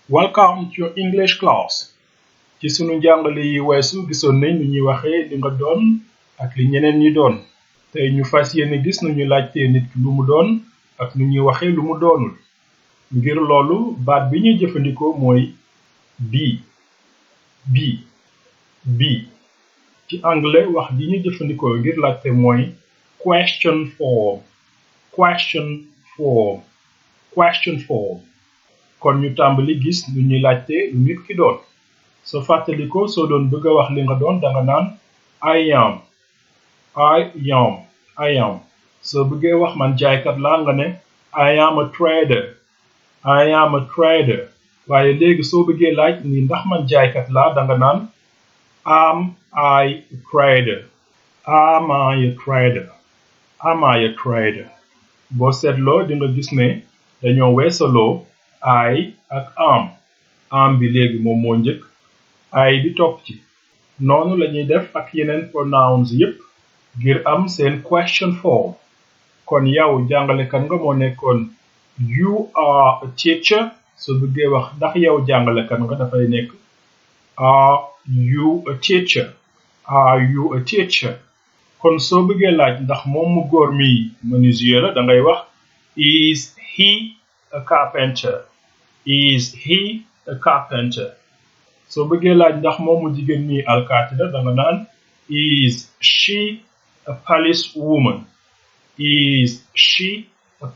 Welcome to your English class. Ci sunu njàngale yi weesu gisoon nañ ni ñuy waxee li nga doon ak li ñeneen ñi doon. Tey ñu fas yéene gis nu ñu laajtee nit ki lu mu doon ak nu ñuy waxee lu mu doonul. Ngir loolu baat bi ñuy jëfandikoo mooy be. Ci anglais wax ji ñuy jëfandikoo ngir laajte mooy question form. Kon ñu tàmbali gis nu ñuy laajte lu nit ki doon. Soo fàttalikoo soo doon bëgg a wax li nga doon danga naan I am. Soo bëggee wax man jaaykat laa nga ne I am a trader. Waaye léegi soo bëggee laaj ni ndax man jaaykat laa danga naan am I a trader. Boo seetloo di nga gis ne dañoo weesaloo I ak am bi léegi moom moo njëkk I bi topp ci. Noonu lañuy def ak yeneen pronouns yépp ngir am seen question form. Kon yow jàngalekat nga moo nekkoon you are a teacher. Soo bëggee wax ndax yow jàngalekat nga dafay nekk are you a teacher. Kon soo bëggee laaj ndax moom mu góor mi menuisier la dangay wax is he a carpenter. Soo bëggee laaj ndax moom mu jigéen mi alkaati la danga naan is she a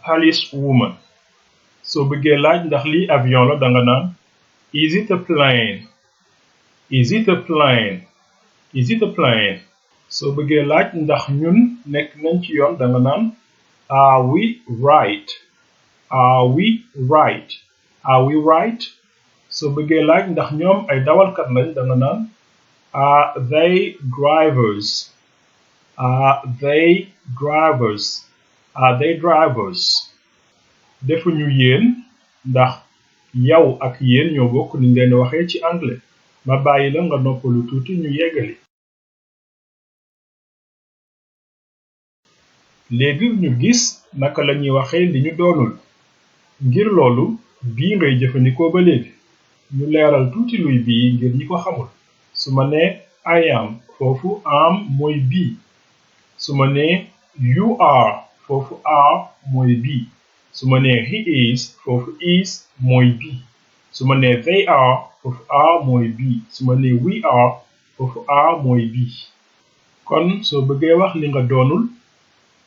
policewoman. Soo bëggee laaj ndax lii avion la danga naan is it a plane. Soo bëggee laaj ndax ñun nekk nañ ci yoon danga naan are we right. Soo bëggee laaj ndax ñoom ay dawalkat lañ danga naan are they drivers. Defuñu yéen ndax yow ak yéen ñoo bokk ni ngeen waxee ci anglais. Ma bàyyi la nga noppalu tuuti ñu yeggali. Léegi ñu gis naka lañuy waxee li ñu doonul. Ngir loolu bii ngay jëfandikoo ba léegi. Ñu leeral tuuti luy bii ngir ñi ko xamul. Su ma nee I am foofu am mooy be. Su ma nee you are foofu are mooy be. Su ma nee he is foofu is mooy be. Su ma nee they are foofu are mooy be. Su ma nee we are foofu are mooy be. Kon soo bëggee wax li nga doonul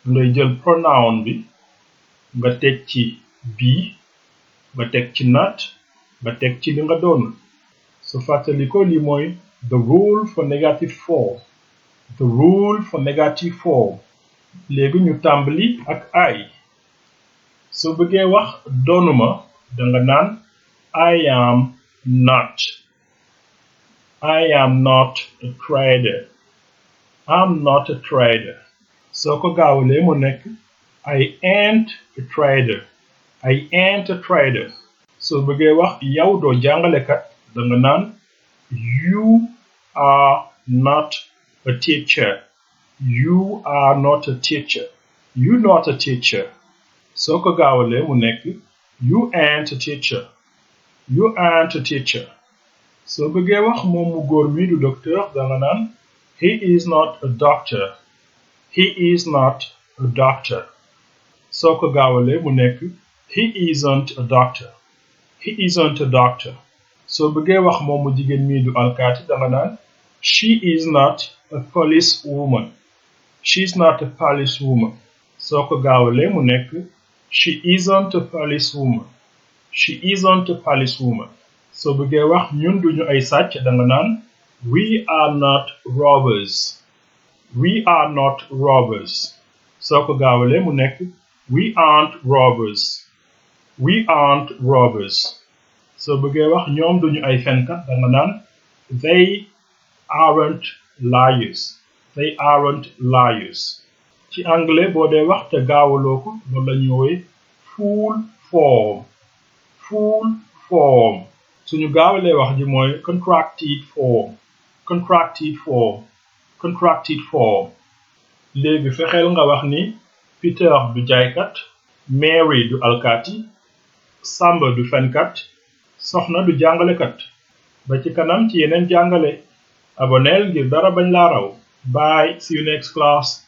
ngay jël pronoun bi nga teg ci be nga teg ci not nga teg ci li nga doonul. Su fàttaliko li mooy the rule for negative form. Léegi ñu tàmbali ak I. Soo bëggee wax doonuma danga naan I am not a trader. Soo ko gaawalee mu nekk I ain't a trader. Soo bëggee wax yow doo jàngalekat danga naan you are not a teacher. Soo ko gaawalee mu nekk you ain't a teacher. Soo bëggee wax moom mu góor mi du docteur danga naan he is not a doctor. Soo ko gaawalee mu nekk he isn't a doctor. Soo bëggee wax moom mu jigéen mi du alkaati danga naan she is not a policewoman. Soo ko gaawalee mu nekk she isn't a policewoman. Soo bëggee wax ñun duñu ay sàcc danga naan we are not robbers. Soo ko gaawalee mu nekk we aren't robbers. Soo bëggee wax ñoom duñu ay fenkat danga naan they aren't liars. Ci anglais boo dee wax te gaawaloo ko loolu la ñuy woowee full form. Suñu gaawalee wax ji mooy contracted form. Léegi fexeel nga wax ni Peter du jaaykat, Mary du alkaati, Samba du fenkat, soxna du jàngalekat. ba ci kanam ci yeneen jàngale. aboneel ngir dara bañ laa raw. Bye, see you next class.